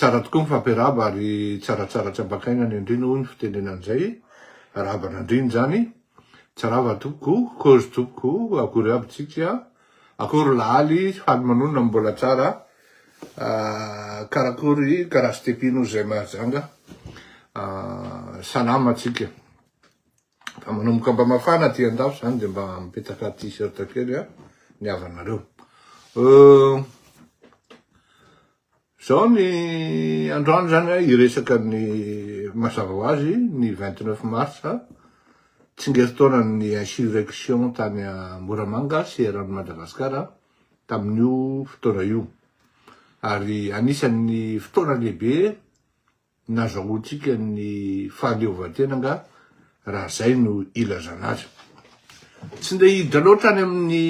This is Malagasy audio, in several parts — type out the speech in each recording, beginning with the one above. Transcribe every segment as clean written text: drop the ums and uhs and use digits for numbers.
Tsara tokoa mifampiarahaba ary tsaratsara tsy ampakaina ny andriana hoy ny fitenenana izay. Arahaba an'andriana izany. Tsarava tompoko, kozy tompoko, akory aby tsika, akory lahaly, faly manonona mbola tsara, karakory karastepino izay mahajanga, salama tsika. Fa manomboka mba mafana aty andafy zany de mba mipetaka t-shirt kely a ny havanareo. Zao ny androany zany a hiresaka ny mazava ho azy ny 29 mars tsingeritaonan'ny insurrection tany Moramanga sy eran'i Madagasikara tamin'io fotoana io. Ary anisan'ny fotoana lehibe nazahoantsika ny fahaleovantena angaha raha zay no ilazana azy. Tsy ndeha hiditra loatra any amin'ny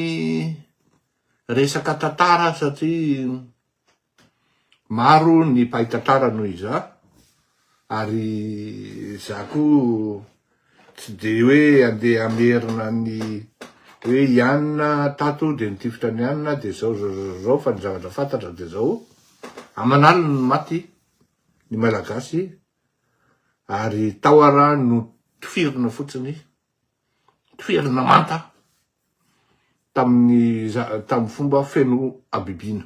resaka tantara satria maro ny mpahay tantara noho izaho ary za koa tsy de hoe andeha hamerina ny hoe i anona tato de nitifitra an'i anona de zao zao zao zao fa ny zavatra fantatra de zao aman'aliny ny maty ny Malagasy ary tao ara no tifirina fotsiny, tifirina manta tamin'ny tamin'ny fomba feno habibiana.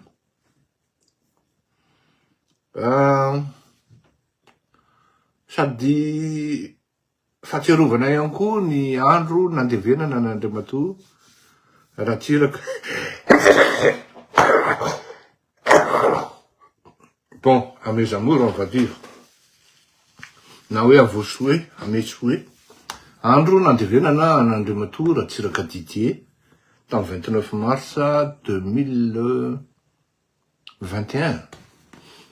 Sady Fahatsiarovana ihany koa ny andro nandevenana an'Andriamatoa Ratsiraka. Bon, à mes amours on va dire. Na hoe à vos souhaits, à mes souhaits. Andro nandevenana an'Andriamatoa Ratsiraka Didier tamin'ny 29 mars 2000 21.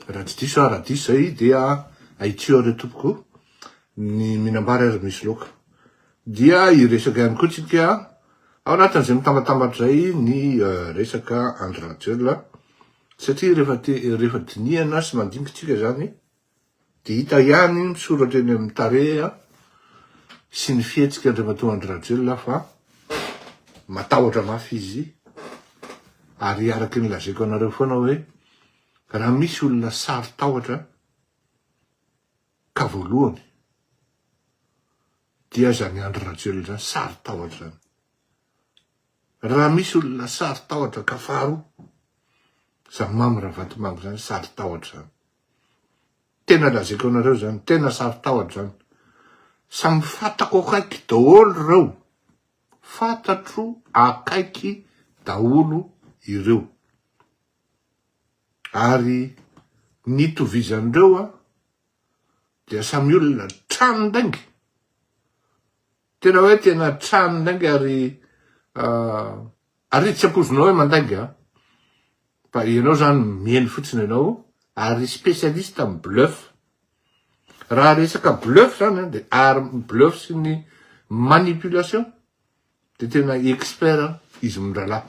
Raha tsy diso aho, raha diso zay dia ahitsio areo tompoko, ny mihinam-bary ary misy laoka. Dia hiresaka ihany koa tsika ao anatin'izay mitambatambatra izay ny resaka Andry Rajoelina satria rehefa te rehefa dinihana sy mandinika tsika zany Dia hita ihany misoratra eny amin'ny tarehy sy ny fihetsika Andriamatoa Andry Rajoelina fa matahotra mafy izy ary araka ny lazaiko anareo foana hoe raha misy olona saro-tahotra ka voalohany dia izany Andry Rajoelina izany saro-tahotra izany. Raha misy olona saro-tahotra ka faharoa izany Mamy Ravatomanga izany saro-tahotra izany. Tena lazaiko anareo zany, tena saro-tahotra zany. Samy fatako akaiky daholo ireo. Fantatro akaiky daholo ireo. Ary ny itovizan'ireo an, dia samy olona tranon-dainga. Tena hoe tena tranon-dainga ary ary tsy ampoizinao hoe mandainga an. Fa ianao zany mihaino fotsiny ianao ary spécialiste amin'ny bluff. Raha resaka bluff zany an, de ary bluff sy ny manipulation de tena expert izy mirahalahy.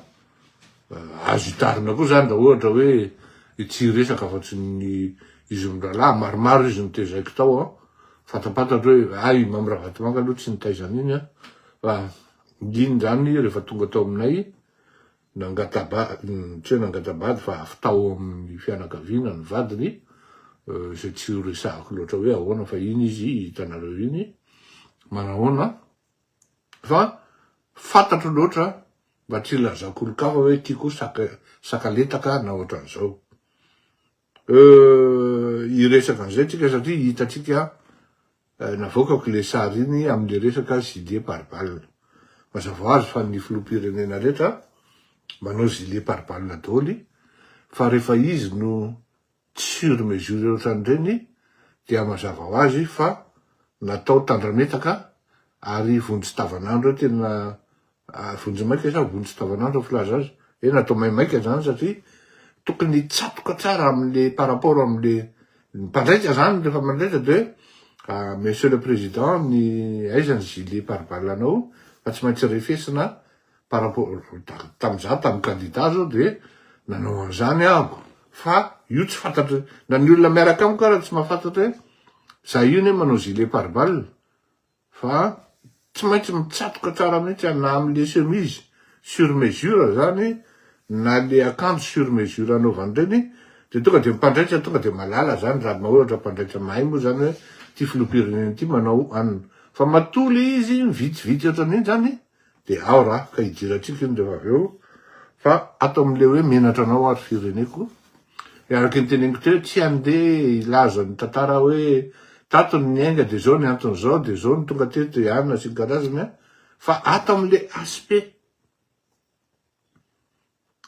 Azo itarina koa zany raha ohatra hoe tsy hiresaka afa-tsy ny izy mirahalahy, maromaro izy nitezaiko tao an, fantapantatro hoe hay Mamy Ravatomanga aloha tsy nitaiza an'iny an, fa iny zany rehefa tonga tao aminay Nangata-bady, tsy hoe nangata-bady fa avy tao amin'ny fianakaviana ny vadiny, izay tsy ho resahako loatra hoe ahoana fa iny izy hitanareo iny, manahoana, fa fantatro loatra mba tsy hilazako olon-kafa hoe ity koa saka, sakaletaka na ohatran'izao. Hiresaka an'izay tsika satria hitantsika navoakako le sary iny amin'le resaka gilet pare balle. Mazava ho azy fa ny filoham-pirenena rehetra manao gilet pare balle daholo fa rehefa izy no tsy sur mesure ohatran'ireny dia mazava ho azy fa natao tandrametaka ary vonjy tavanandro eo tena Vonjimaika sa vonjy tavanandro ny filaza azy? Hoe natao maimaika zany satria tokony hitsatoka tsara amle par rapport amle mpandraitra zany rehefa mandraitra de hoe monsieur le président ny aiza ny gilet pare balle anao fa tsy maintsy refesina par rapport tamza tam candidat zao de nanao an'zany ahako fa io tsy fantatry na ny olona miaraka amiko ara tsy mahafantatra hoe za io ne manao gilet pare balle Fa tsy maintsy mitsatoka tsara mihitsy na amle chemise sur mesure zany na le akanjo sur mesure anaovany reny de. De tonga de mpandraitra tonga de malala zany raha ohatra mpandraitra mahay moa zany hoe ty filoham-pirenena ty manao anona. Fa matoa le izy mivitsivitsy ohatran'iny zany de ao raha ka hidirantsika iny rehefa avy eo fa ato amle hoe menatra anao aho ry fireneko. De araky ny teneniko teo tsy handeha hilaza ny tantara hoe tato ny niainga de zao ny anton'izao de zao ny tonga teto de anona sy ny karazany an, fa ato amle aspect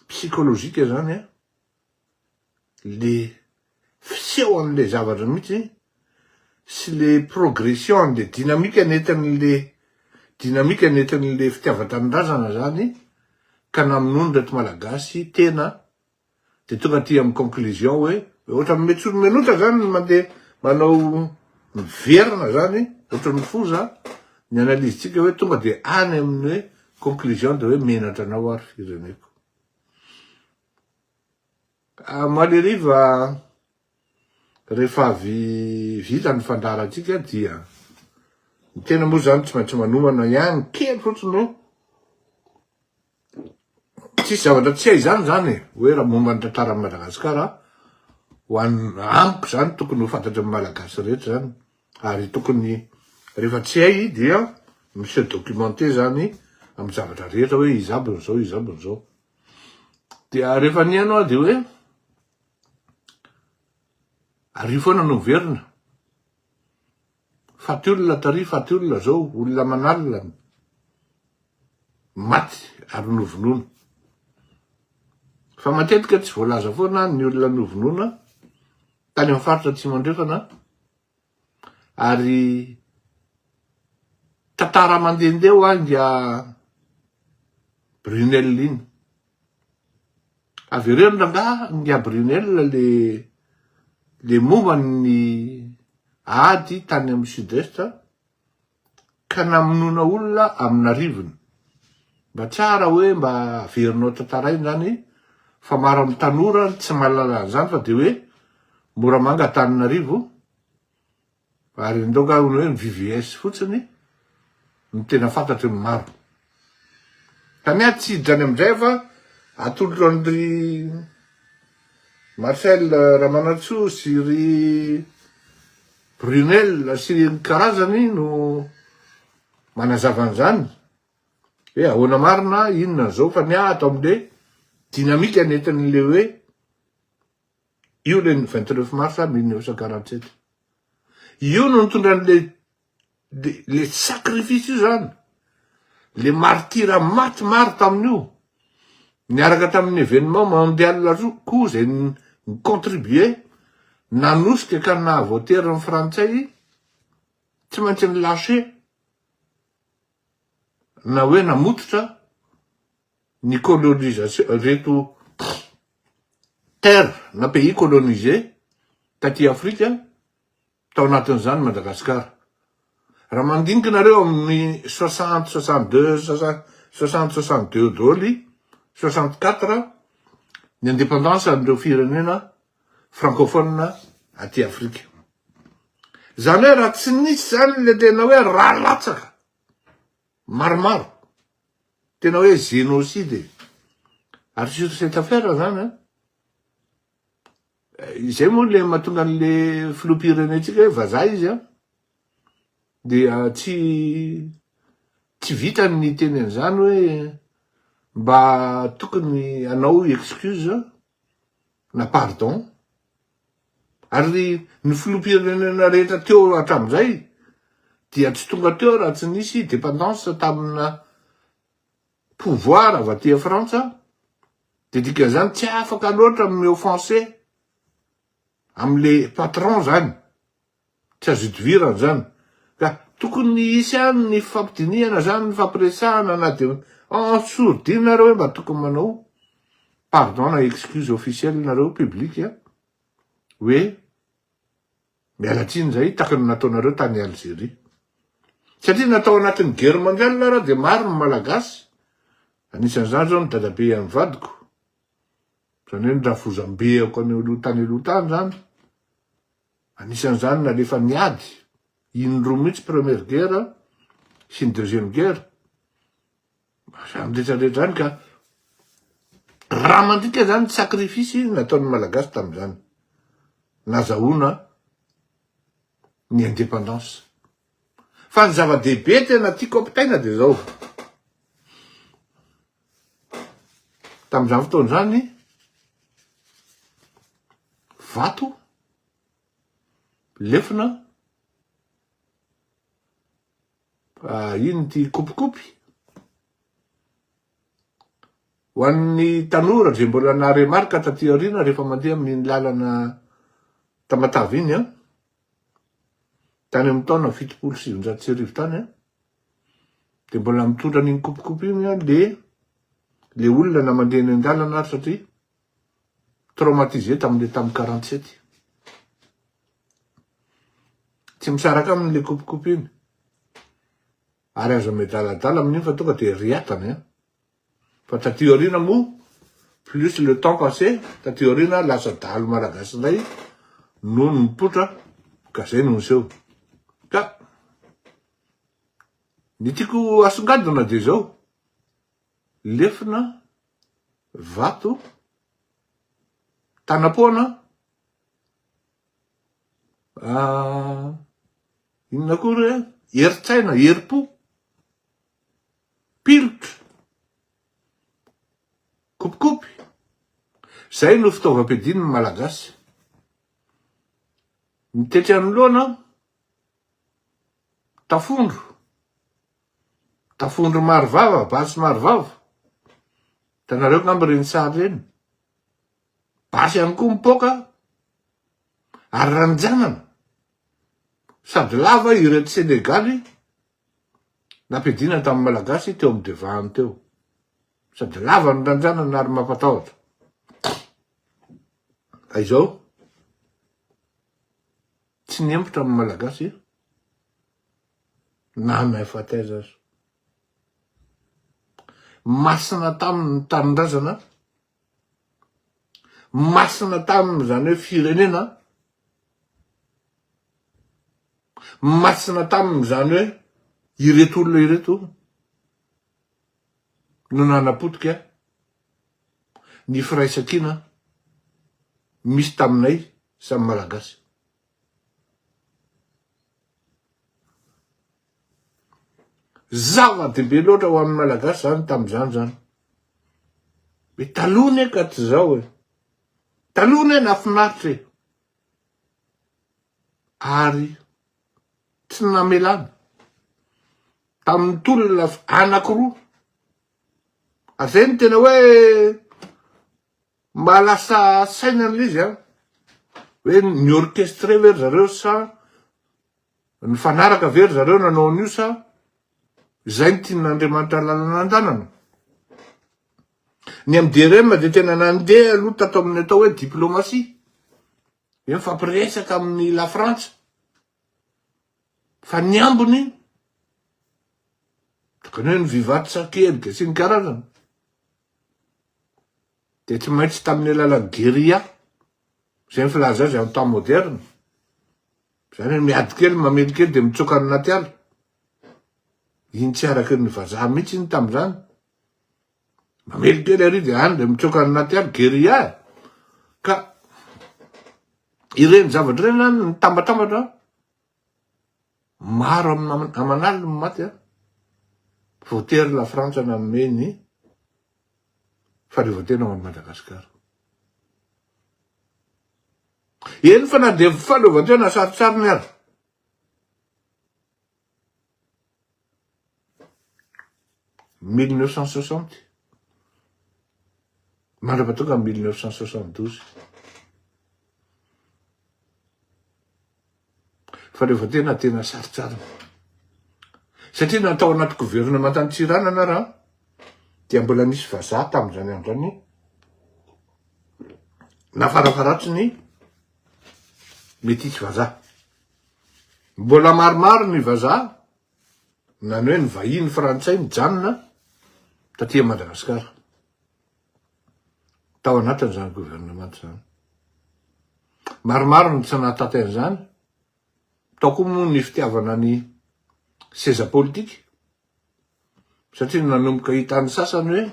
psychologique zany an, le fiseho an'le zavatra mihitsy sy le progression an'le dynamique nentin'le dynamique nentin'le fitiavan-tanindrazana zany ka namonoany reto malagasy tena de tonga aty amy conclusion hoe ohatran'ny metsolo-menota zany ny mandeha manao miverina zany ohatran'ny foza ny analyse-tsika hoe tonga de any amin'ny hoe conclusion de hoe menatra anao ary fireneko. Omaly hariva rehefa avy vita ny fandaharantsika dia ny tena moa zany tsy maintsy manomana ihany kely fotsiny hoe tsisy zavatra tsy hay zany zany e, hoe raha momba ny tantaran'i Madagasikara ho an'ny amiko zany tokony ho fantatry ny Malagasy rehetra zany ary tokony rehefa tsy hay dia mi-se documenter zany amin'ny zavatra rehetra hoe iza aby n'izao iza aby n'izao. Dia rehefa nihaino aho dia hoe ary io foana no miverina. Faty olona tary, faty olona zao, olona aman'alina maty ary novonoina. Fa matetika tsy voalaza foana ny olona novonoina tany amin'ny faritra Atsimo Andrefana ary tantara mandehandeha ho ahy ingahy Brunel iny. Avereno rangaha ingahy Brunel le le momba ny ady tany amin'ny sud-est ka namonoana olona amin'arivony. Mba tsara hoe mba averinao tantaraina zany fa maro amin'ny tanora tsy mahalala an'izany fa de hoe Moramanga Antananarivo ary ndao nga hono hoe ny VVS fotsiny no tena fantatry ny maro. Ka ny ahy tsy hiditra any amin'izay fa atolotro an-dry Marcel Ramanantsoa sy ry Brunel sy ny karazany no manazava an'izany hoe ahoana marina, inona an'izao fa ny ahy ato amin'le dynamique nentin'le hoe Io le 29 mars 1947. Io no nitondra an'le le, le sacrifice io zany. Le martyra maty maro tamin'io. Niaraka tamin'ny événement mondial koa zay ni-contribuer nanosika ka nahavoatery ny frantsay tsy maintsy ni-lâcher na hoe namototra ny colonisation reto terre na pays colonisé taty Afrika tao anatin'izany Madagascar. Raha mandinika nareo amin'ny 60, 62, 60, 62 doly, 64 ny indépendance an'ireo firenena francophone aty Afrika. Zany hoe raha tsy nisy zany le tena hoe rà latsaka maromaro Tena hoe génocide e! Ary sur cette affaire zany an, izay moa le mahatonga an'le filoham-pirenentsika hoe vazaha izy an, dia tsy tsy vitany ny hiteny an'izany hoe mba tokony hanao excuse na pardon. Ary ny filoham-pirenena rehetra teo hatramin'izay dia tsy tonga teo raha tsy nisy dependance tamina pouvoir avy aty Frantsa, dia dikan'izany tsy afaka loatra mi-offenser amle patron zany. Tsy azo idivirana zany. Ka tokony hisy ihany ny fifampidinihana zany, ny fampiresahana na de en sourdine nareo hoe mba tokony manao pardon na excuse officielle nareo public hoe miala tsiny zay takiny nataonareo tany Algerie. Satria natao anatin'ny guerre mondiale ara de maro ny malagasy, anisan'izany zao ny dadabe an'ny vadiko, zany hoe ny rafozambeako any aloha tany aloha tany zany, Anisan'izany nalefa niady indroa mihitsy première guerre sy ny deuxième guerre. Zany rehetra rehetra zany ka. Raha mandrika zany sacrifice nataon'ny Malagasy tamin'izany, nazahoana ny indépendance. Fa ny zava-dehibe tena tiako ampitaina dia zao, tamin'izany fotoana izany, vato, lefona, ino ity kopikopy, Ho an'ny tanora izay mbola naha-remarque taty aoriana rehefa mandeha amin'iny lalana Tamatave iny an, tany amin'ny taona 1970 tany an, dia mbola mitondra an'iny kopikopy iny an le le olona na mandeha eny an-dalana ary satria traumatisé tamin'le tamin'ny 47. Tsy misaraka aminy le kopikopy iny. Ary aza miadaladala amin'iny fa tonga dia riatany an! Fa taty aoriana moa, plus le temps passé, taty aoriana lasa dahalo malagasy indray no nipoitra ka zay no niseho. Ka ny tiako asongadina dia izao, lefona, vato, tanam-poana, Inona koa re? Herin-tsaina, herim-po, pilotra, kopikopy. Izay no fitaovam-piadian'ny Malagasy. Ny tetsy anoloana, tafondro, tafondro marovava, basy marovava. Hitanareo angamba ireny sary ireny. Basy ihany koa mipoaka ary ranjanana sady lava ireto Senegaly nampiadiana tamin'ny Malagasy teo amin'ny devant teo. Sady lava ny ranjanana ary mampatahotra. Fa izao, tsy niembotra amin'ny Malagasy na main-fataiza aza. Masina taminy ny tanindrazana Masina taminy izany hoe firenena, masina taminy izany hoe ireto olona ireto no nanapotika ny firaisankina misy taminay samy Malagasy. Zava-dehibe loatra ho an'ny Malagasy zany tamin'izany zany. Hoe taloha ne ka tsy zao e. Taloha ne nahafinaritra e. Ary tsy namelana tamin'ny tolona anankiroa. Ary zay no tena hoe mba lasa saina an'ilay izy an. Hoe ni-orchestrer ve ry zareo sa Nifanaraka ve ry zareo nanao an'io sa izay no tian'Andriamanitra lalana andanana? Ny MDRM dia tena nandeha aloha tato amin'ny atao hoe diplomatie, hoe mifampiresaka amin'ny la Frantsa, fa ny ambiny tokony hoe ny vivace sakelika sy ny karazany dia tsy maintsy tamin'ny alalan'ny guérilla, izay ny filaza azy en temps moderne. Zany hoe miady kely, mamely kely dia mitsoaka any anaty ala. Iny tsy araky ny vazaha mihitsy iny tamin'izany. Mamely kely ary dia any dia mitsoaka any anaty ala, guérilla e. Ka ireny zavatra ireny zany nitambatambatra maro aman'aliny ny maty a. Voatery la Frantsa nanome ny fahaleovantena ho an'i Madagasikara. Eny fa na dia fahaleovantena sarotsarony aza. 1960 mandra-pahatonga 1972 fahaleovantena tena sarotsarony satria natao anaty governemanta Antsiranana raha dia mbola nisy vazaha tamin'izany andro izany na farafaharatsiny metisy vazaha. Mbola maromaro ny vazaha na ny hoe ny vahiny frantsay nijanona taty Madagasikara tao anatin'izany gouvernement izany. Maromaro ny tsy nahataty an'izany, tao koa moa ny fitiavana ny seza politika satria nanomboka hitan'ny sasany hoe.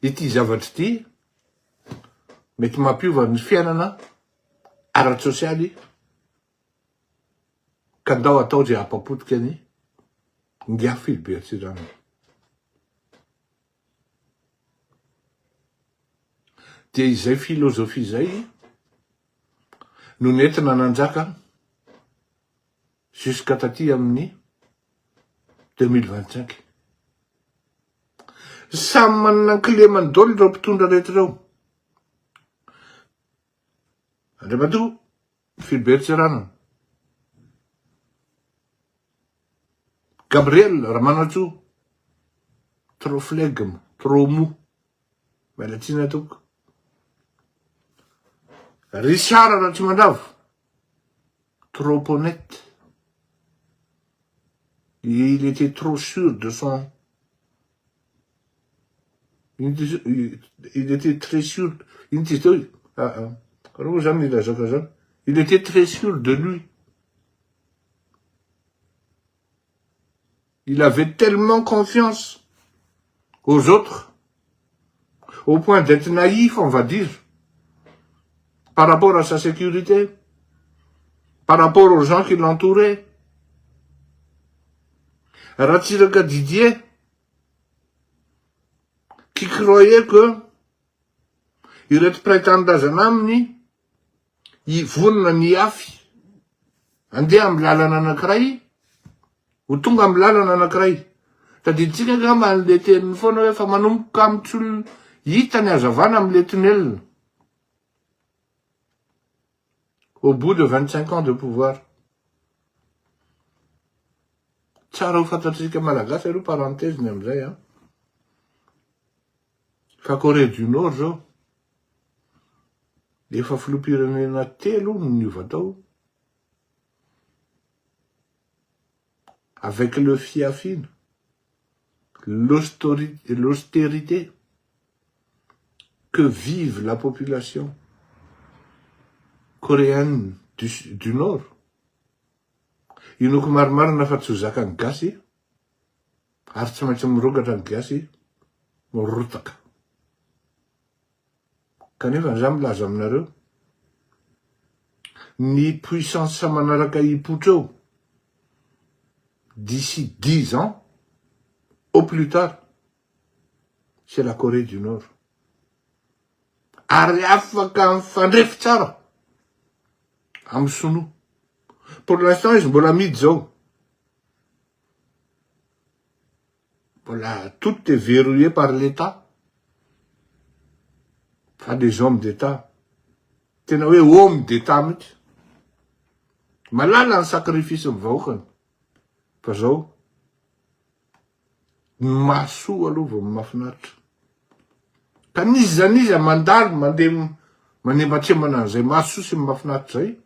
Ity zavatra ity mety mampiova ny fiainana ara-tsosialy ka ndao atao izay hampapotika ny Ingahy Philibert Tsiranana. Dia izay filozofia izay no nentina nanjaka jusqu'à taty amin'ny 2025. Samy manana ny kilemany daholo ireo mpitondra rehetra ireo. Andriamatoa Philbert Tsiranana, Gabriel Ramanantsoa, trop flegme, trop mou. Miala tsiny aho tompoko. Richard Ratsimandravo, trop honnête. Il était trop sûr de son il était très sûr ino ty izy teo ah, ah. Karaha moa zany nilazako zany. Il était très sûr de lui. Il avait tellement confiance aux autres, au point d'être naïf, on va dire, par rapport à sa sécurité, par rapport aux gens qui l'entouraient. Ratsiraka Didier, qui croyait que ireto mpiray tanindrazana aminy hivonona ny hihafy, handeha amin'ny lalana anankiray, ho tonga amin'ny lalana anankiray. Tadidintsika angamba an'le teniny foana hoe fa manomboka amin'ny tsy hita ny hazavana amin'le tunnel. Au bout de 25 ans de pouvoir. Tsara ho fantatr'isika Malagasy aloha parenthèse ny amin'izay an. Fa Corée du Nord zao, efa filoham-pirenena telo no niova tao, avec le fiafiana, l'austérité que vive la population coréenne du, du Nord. Inoako marimarina fa tsy ho zakan'ny gasy ary tsy maintsy mirongatra ny gasy mirotaka. Kanefa za milaza aminareo, ny puissance manaraka hipoitra eo d'ici dix ans au plus tard, c'est la Corée du Nord. Ary afaka mifandrefy tsara amin'ny sinoa. Pour l'instant izy mbola amidy zao. Mbola tout est verrouillé par l'Etat. Fa les hommes d'Etat, tena hoe homme d'Etat mihitsy. Malala ny sacrifice ny vahoakany. Fa zao, ny mahasoa aloha vao mahafinaritra. Ka n'iza n'iza mandalo mandeha manembatsembana an'izay mahasoa sy ny mahafinaritra zay,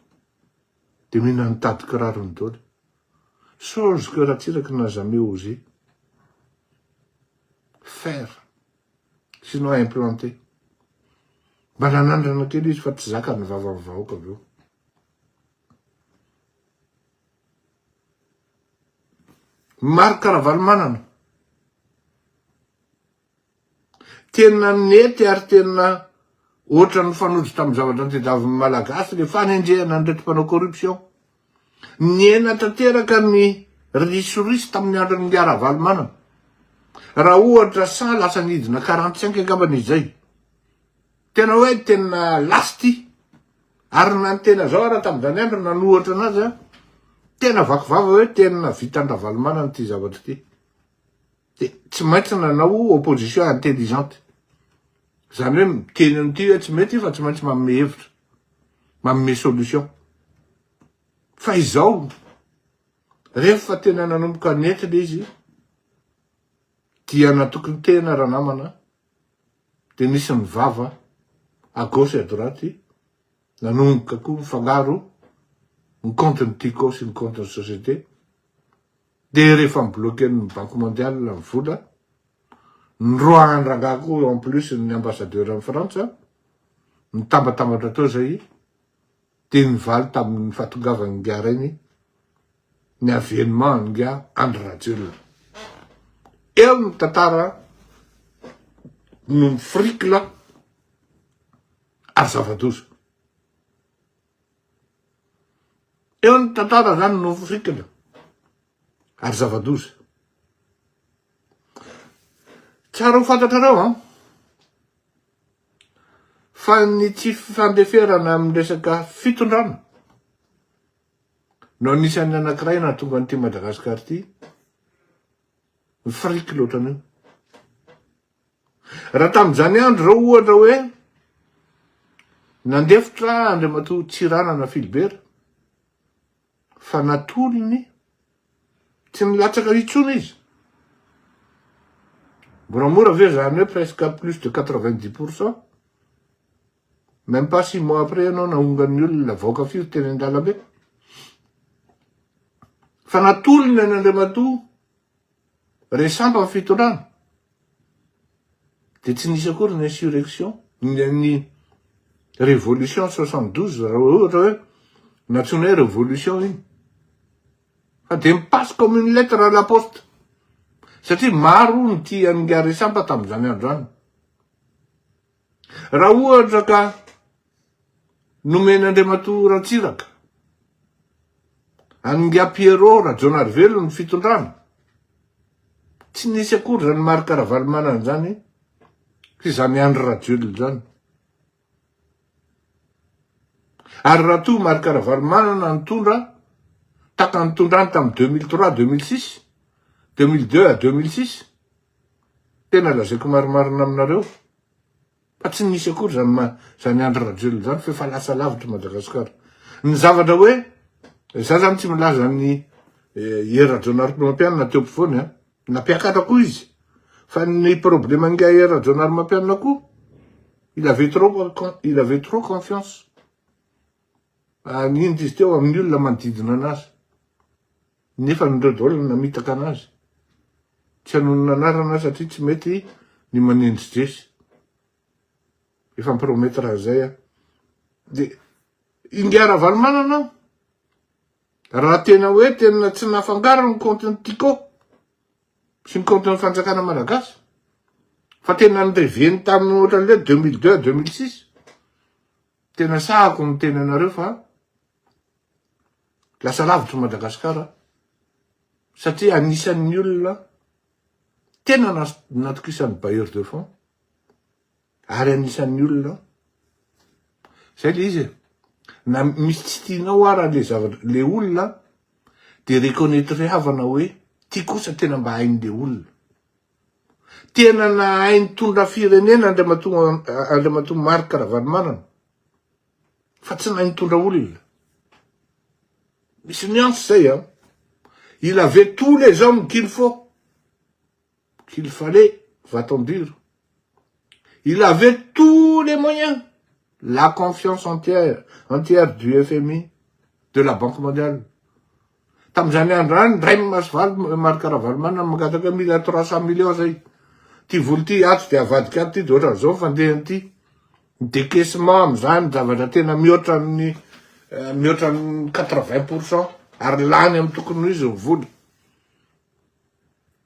de mihina ny tady kirarony daholo. Chose que Ratsiraka n'a jamais osé faire, sinon implanter. Mba nanandrana kely izy fa tsy zaka ny vavan'ny vahoaka avy eo. Marc Ravalomanana. Tena nety ary tena ohatran'ny nifanojo tamin'ny zavatra notediavin'ny Malagasy le fanenjehana an'ireto mpanao corruption. Nihena tanteraka ny risoriso tamin'ny andron'i Ingahy Ravalomanana. Raha ohatra 100 lasa nidina 45 angambany izay. Tena hoe tena lasa ity. Ary na ny tena zao ara tamin'izany andro nanohatra anazy tena vaky vava hoe tena vitan-dRavalomanana ity zavatra ity. De tsy maintsy nanao opposition intelligente. Zany hoe miteny an'ity hoe tsy mety fa tsy maintsy manome hevitra, manome solution. Fa izao, rehefa tena nanomboka nety le izy, dia natoky ny tena ranamana, de nisy ny vava à gauche et à droite, nanomboka koa mifangaro ny compte ny Tiko sy ny compte ny société. Dia rehefa mi-bloquer-n'ny banque mondiale ny vola, noroahan'ny rangahy koa en plus ny ambassadeur an'i Frantsa, nitambatambatra teo zay, dia nivaly tamin'ny fahatongavan'i Ingahy Rainy ny avènement an'Ingahy Andry Rajoelina. Eo ny tantara. no mifrikla ary zava-doza. Eo ny tantara zany no mifrikla ary zava-doza. Tsara ho fantatrareo an, fa ny tsy fifandeferana amin'ny resaka fitondrana no anisan'ny anankiray nahatonga an'ity Madagasikara ity mifriky loatra an'io. Raha tamin'izany andro izao ohatra hoe nandefitra Andriamatoa Tsiranana Philibert fa natolony tsy nilatsaka intsony izy. Moramora ve zany hoe presque plus de 90 pourcent? Même pas six mois après ianao nahongan'ny olona vahoaka firy teny an-dalambe. Fa natolony an'Andriamatoa Resampa ny fitondrana. Dia tsy nisy akory ny insurrection, ny révolution 72 raha ohatra hoe nantsoina hoe révolution iny. Fa dia mi-passe comme une lettre à la poste. Satria maro ny tia an'ingahy Resampa tamin'izany andro izany. Raha ohatra ka nomen'Andriamatoa Ratsiraka an'ingahy Pierrot Rajaonarivelo ny fitondrana, tsy nisy akory izany Marc Ravalomanana izany sy izany Andry Rajoelina izany. Ary raha toa Marc Ravalomanana nitondra tahaka ny nitondrany tamin'ny 2003, 2006, 2002 à 2006, Tena lazaiko marimarina aminareo fa tsy nisy akory zany ma zany Andry Rajoelina zany fa efa lasa lavitra Madagascar. Ny zavatra hoe za zany tsy milaza ny eh, Hery Rajaonarimampianina teo ampovoany a, nampiakatra koa izy fa ny problème an'ingahy Hery Rajaonarimampianina koa il avait trop il avait trop confiance an'inona izy teo amin'ny olona manodidina anazy. Nefa nireo daholo no namitaka anazy. Tsy hanonona anarana aho satria tsy mety ny manendri-dresy. Efa mi-promettre an'izay aho. De Ingahy Ravalomanana raha tena hoe tena tsy nafangaro ny compte-n'ny Tiko sy ny compte-n'ny fanjakana malagasy fa tena nireveny tamin'ny ohatran'ny hoe 2002 à 2006 tena sahako miteny anareo fa Lasa lavitra Madagascar satria anisan'ny olona tena natokisan'ny bailleur de fonds ary anisan'ny olona zay le izy e na misy tsy tianao ara le zavatra le olona de reconnaître havana hoe ty kosa tena mba hain'le olona tena nahay nitondra firenena Andriamatoa Andriamatoa Marc Ravalomanana fa tsy nahay nitondra olona. Misy nuance zay an. Il avait tous les hommes qu'il faut, qu'il fallait, va-t-on dire. Il avait tous les moyens, la confiance entière, entière du FMI, de la Banque mondiale. Tamin'izany andro izany, Rainy Masivalo, Marc Ravalomanana mangataka hoe mila 300 millions zay. Ty vola ty ato dia avadika ato ty dia ohatran'izao ny fandehany ty. Ny décaissement amin'izany zavatra tena mihoatra ny mihoatra ny 80 pour cent ary lany amin'ny tokony ho izy ny vola.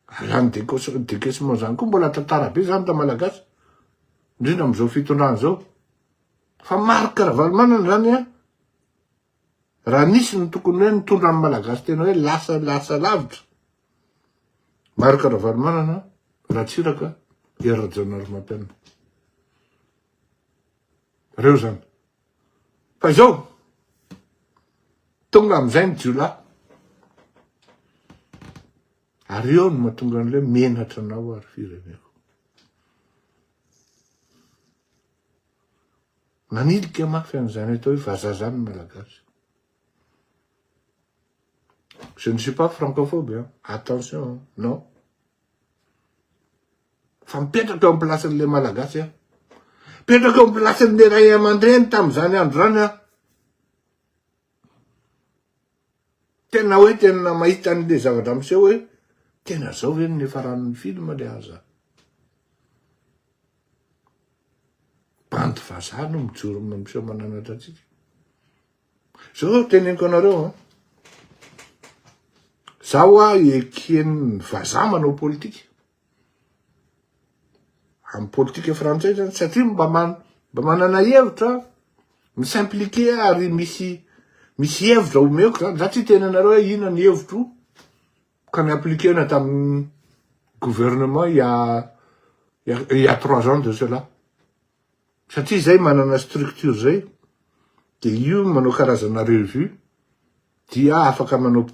Ary zany décaissement zany koa mbola tantara be zany ta Malagasy. Indrindra amin'izao fitondrana izao. Fa Marc Ravalomanana zany an, raha nisy ny tokony hoe nitondra ny Malagasy tena hoe lasa lasa lavitra. Marc Ravalomanana, Ratsiraka, Hery Rajaonarimampianina. Reo zany. Fa izao, tonga amizay ny jiolahy. Ary eo no mahatonga an'ilay menatra anao ary fireneko. Nanilika mafy an'izany atao hoe vazaha zany ny Malagasy. Je ne suis pas francophobe, hein. Attention, non. Fa mipetraka eo amin'ny place-n'ilay Malagasy aho. Mipetraka eo amin'ny place-n'ilay ray aman-dreny tamin'izany andro izany aho. Tena hoe tena mahita an'ilay zavatra miseho hoe tena zao ve no niafaran'ny film le aza. Bandy vazaha no mijoro miseho mananatra antsika. Zao teneniko anareo an. Zaho a eken'ny vazaha manao politika. Amin'ny politika frantsay zany, satria mba man, mba manana hevitra, mi-s'impliquer ary misy, misy hevitra omeko zany, za tsy hiteny anareo hoe inona ny hevitro, ka ni-appliquer-na tamin'ny gouvernement il y a, il y a trois ans de cela. Satria zay manana structure zay, de io manao karazana revue, dia afaka manao,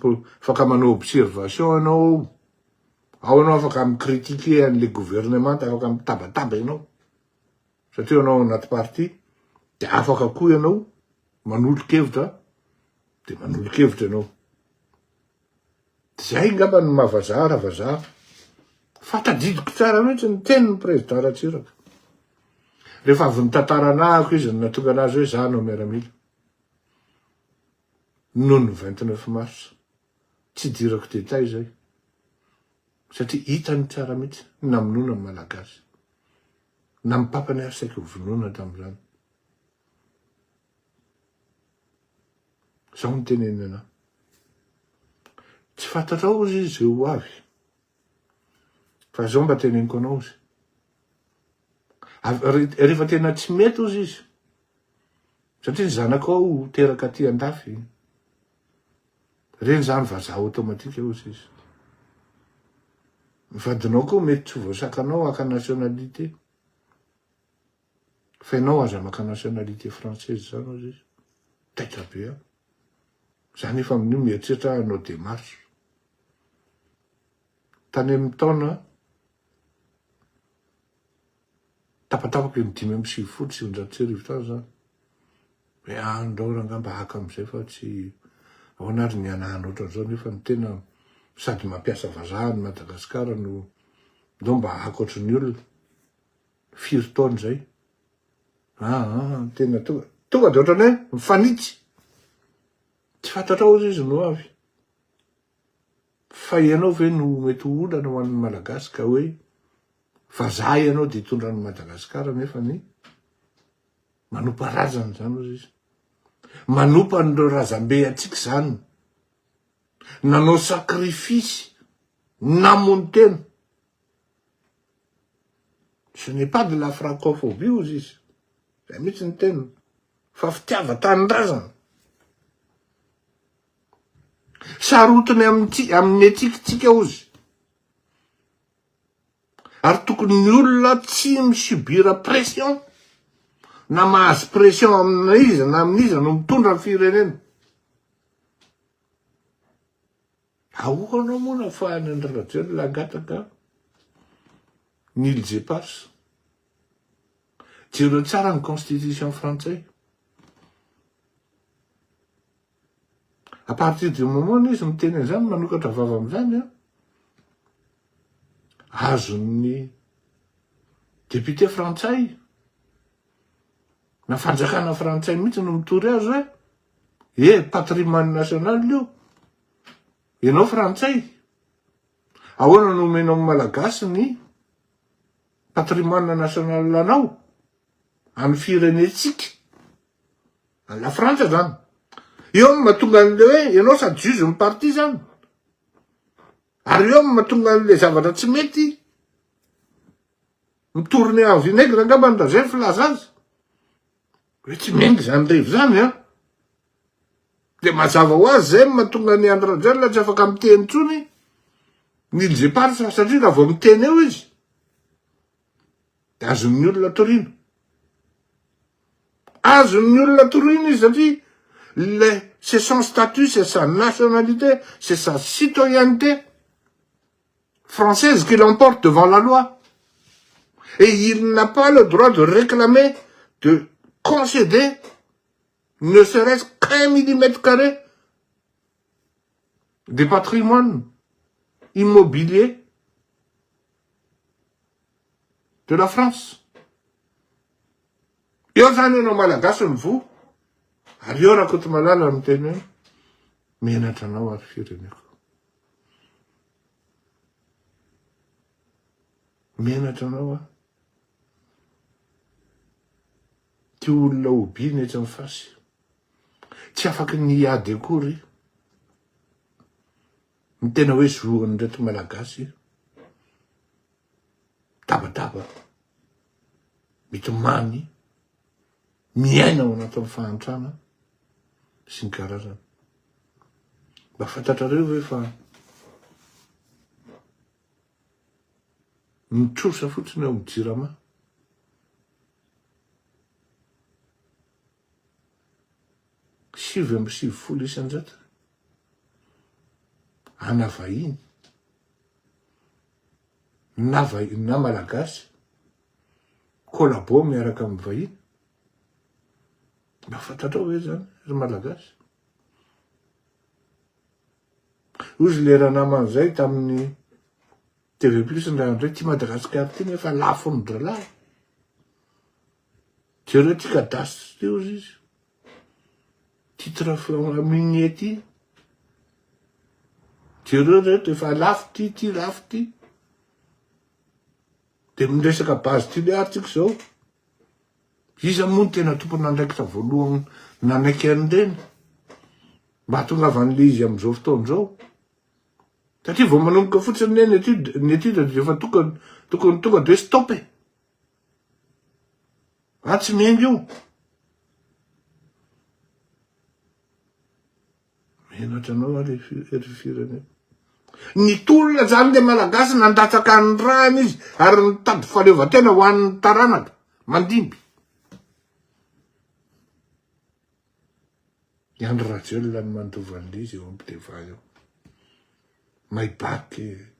afaka manao observation ianao, ao ianao afaka mi-critiquer an'le gouvernement, afaka mitabataba ianao, satria ianao ao anaty parti, de afaka koa ianao manolo-kevitra, de manolo-kevitra ianao. Zay ngamba no maha vazaha raha vazaha. Fa tadidiko tsara mihitsy ny tenin'ny président Ratsiraka. Rehefa avy nitantara anahako izy no nahatonga anazy hoe za hanao miaramila. Noho ny 29 mars. Tsy idirako détail zay. Satria hitany tsara mihitsy ny namonoana ny Malagasy. Na ny papany ary saika ho vonoina tamin'izany. Zao no teneniny anah. Tsy fantatrao ozy izy zay ho avy. Fa zao mba teneniko anao ozy. Rehefa tena tsy mety ozy izy. Satria ny zanakao ho teraka aty andafy. Reny zany vazaha automatique ozy izy. Ny vadinao koa mety tsy ho voasakanao haka nationalité. Fa ianao aza maka nationalité française zany ozy izy. Taitra be aho. Za nefa amin'io mieritreritra hanao démarche. Tany amin'ny taona tapatapaka eny 1995 tany zany. Hoe ah ndao rangah mba haka amizay fa tsy ahoana ary ny hanahana ohatran'izao nefa ny tena sady mampiasa vazaha any Madagasikara no ndao mba haka ohatran'ny olona. Firy taona izay? Aa, tena tonga, tonga de ohatran'ny hoe mifanitsy. Tsy fantatrao ozy izy no avy. Fa ianao ve no mety ho olana ho an'ny Malagasy ka hoe vazaha ianao de hitondra an'i Madagasikara nefa ny manompa razana izany ozy izy. Manompa an'ireo razambe antsika izany. Nanao sacrifice, namono tena. Ce n'est pas de la francophobie ozy izy, zay mihitsy ny teniny, fa fitiavan-tanindrazana. Sarotiny amin'ny amin'ny éthique tsika ozy. Ary tokony ny olona tsy mi-subir pression na mahazo pression amina iza na amin'iza no mitondra ny firenena. Ahoana moa no afahan'i Andry Rajoelina hangataka ny îles éparses? Jereo tsara ny constitution frantsay. À partir du moment izy miteny an'izany, manokatra vava amin'izany an, azon'ny député frantsay na fanjakana frantsay mihitsy no mitory azy hoe eh patrimoine national io. Ianao frantsay, ahoana no omenao ny malagasy ny patrimoine national anao, an'ny firenentsika, any la Frantsa zany. Eo no mahatonga an'le hoe ianao sady juge ny parti zany. Ary eo no mahatonga an'le zavatra tsy mety mi-tourner en vinaigre angambany raha zay ny filaza azy. Hoe tsy mengy zany revy zany an. De mazava ho azy zay no mahatonga an'i Andry Rajoelina tsy afaka miteny intsony ny îles éparses satria raha vao miteny eo izy de azon'ny olona toriana. Azon'ny olona toriana izy satria le c'est son statut, c'est sa nationalité, c'est sa citoyenneté française qui l'emporte devant la loi. Et il n'a pas le droit de réclamer, de concéder ne serait-ce qu'un millimètre carré de patrimoine immobilier de la France. Eo zany ianao Malagasy ny voa, ary eo Rakotomalala miteny hoe menatra anao ary fireneko. Menatra anao aho. Ty olona hobiana etsy amin'ny fasy. Tsy afaky ny hiady akory ny tena hoe zoan'ireto Malagasy. Tabataba. Mitomany, miaina ao anatin'ny fahantrana sy ny karazany. Mba fantatrareo ve fa ny trosa fotsiny ao amin'ny jirama 99% ana vahiny na vahiny na malagasy collabo miaraka amin'ny vahiny. Mba fantatrao ve zany ry malagasy? Ozy le ranamana zay tamin'ny TV plus ndray andro ty Madagascar ty nefa lafo ny dralahy. Jereo ty cadastre ty ozy izy. Titre minier ty. Jereo reto efa lafo ty, ty lafo ty. De miresaka base Tuléar tsika zao. Iza moa no tena tompon'andraikitra voalohany nanaiky an'ireny? Mba hahatongavan'le izy amin'izao fotoana izao. Satria vao manomboka fotsiny ne ny étude, ny étude dia efa tokony tokony tonga de stop e. Ah tsy miainga io. Menatra anao aho ry firenena. Nitolona zany le Malagasy nandatsaka ny rany izy ary nitady fahaleovantena ho an'ny taranaka mandimby. I Andry Rajoelina no mandova an'le izy eo am-pideva eo. Maybach,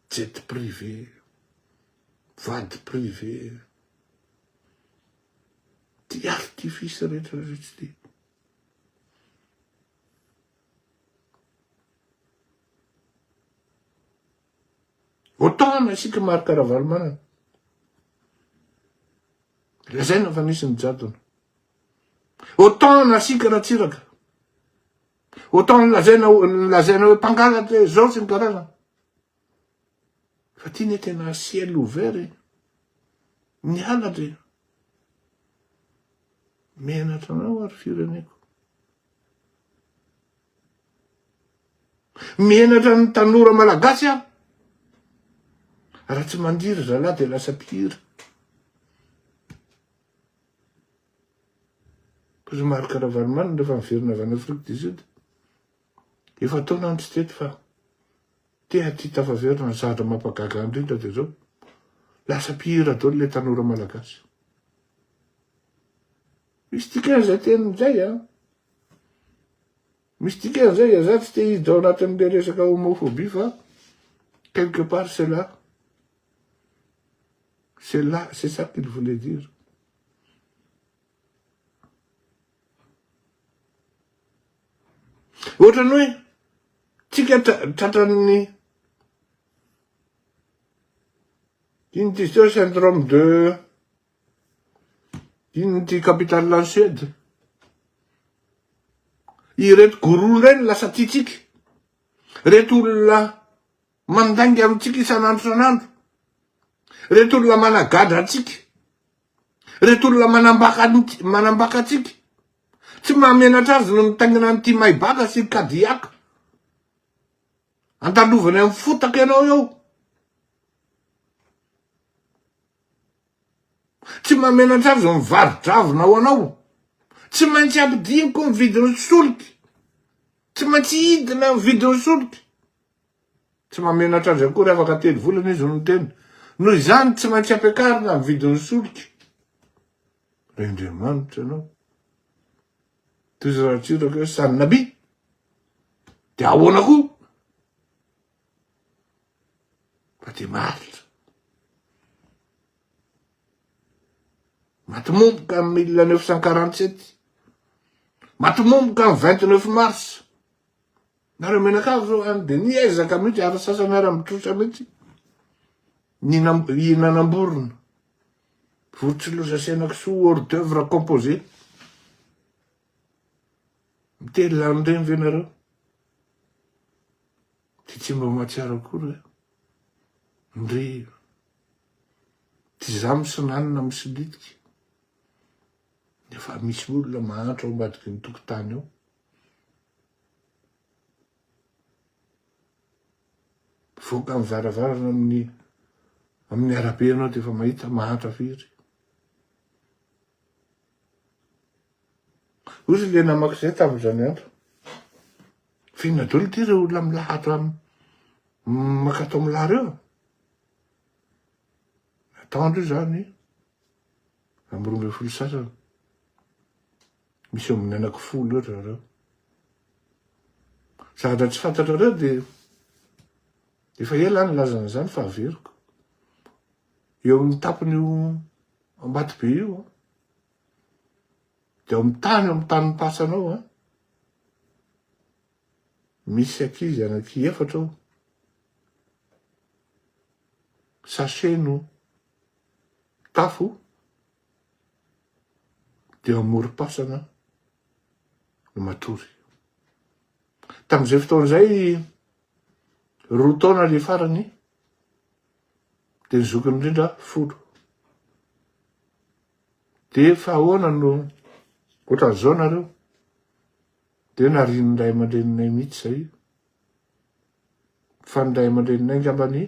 jet privé, vady privé, ty artifice rehetra rehetra ty. Autant isika Marc Ravalomanana. Lazaina fa nisy ny jadona. Autant nasiaka Ratsiraka. Autant lazaina lazaina hoe mpangalatra zao sy ny karazana. Fa ty ne tena ciel ouvert e. Ny halatra e. Menatra anao ary fireneko. Menatra ny tanora malagasy aho. Raha tsy mandiry zalahy dia lasa mpihira. Ry Marc Ravalomanana rehefa niverina avy any Afrique du Sud, efa taona no tsy teto fa te aty tafaverina ny zavatra mampagaga ahy indrindra dia zao, lasa mpihira daholo le tanora malagasy. Misy dikany zay teniny zay an. Misy dikany zay, za tsy te hiditra ao anatin'le resaka homophobie fa quelque part c'est là. C'est là, c'est ça qu'il voulait dire. Ohatrany hoe tsika tratran'ny ino ty izy teo syndrome de ino ty capitale any Suède. Ireto gourou indray no lasa tiantsika. Reto olona mandainga amintsika isan'andro isan'andro. Reto olona managadra antsika. Reto olona manambaka manambaka antsika. Tsy mahamenatra azy no mitaingina an'ity Maybach sy Cadillac. Andalovany amin'ny fotaka ianao eo. Tsy mahamenatra azy no mivaro-dravina ho anao. Tsy maintsy ampidiniko ny vidin'ny solika. Tsy maintsy hidina ny vidin'ny solika. Tsy mahamenatra azy akory afaka telo volana izy no niteny. Noho izany tsy maintsy ampiakarina ny vidin'ny solika. Ry Andriamanitra ianao. Toy izay ratsiraka hoe Sannabi. Dia ahoana koa? Fa dia maharitra. Maty momboka ny 1947. Maty momboka ny 29 mars. Nareo mianakavy zao any de niezaka mihitsy ary sasany ara mitrosa mihitsy ny hihinanam-borona. Vorotsiloza sy henakisoa hors d'oeuvre composé. Mitelina an'ireny ve nareo? Ty tsy mba mahatsiaro akory e. Ndry. Ty za misinanina misilitika. Nefa misy olona mahantra ao ambadiky ny tokotany ao. Mivoaka ny varavarana amin'ny amin'ny arabe ianao dia efa mahita mahantra firy. Hozy le namako zay tamin'izany andro. F'inona daholo ity ireo olona milahatra makato amin'lah reo? Atoandro io zany, amin'ny 12 sasany. Misy eo amin'ny anaky folo eo ry zareo. Zavatra tsy fantatrareo dia efa ela aho nilaza an'izany fa averiko. Eo amin'ny tapon'io Ambatobe io an, dia ao amin'ny tany, ao amin'ny tanin'ny pasana ao an, misy ankizy anaky efatra ao, sachet no tafo, dia eo amorom-pasana no matory. Tamin'izay fotoana izay, roa taona le farany, dia ny zokiny indrindra folo. Dia fa ahoana no ohatran'izao nareo? Dia narian'ny ray aman-dreninay mihitsy izay. Fa ny ray aman-dreninay angambany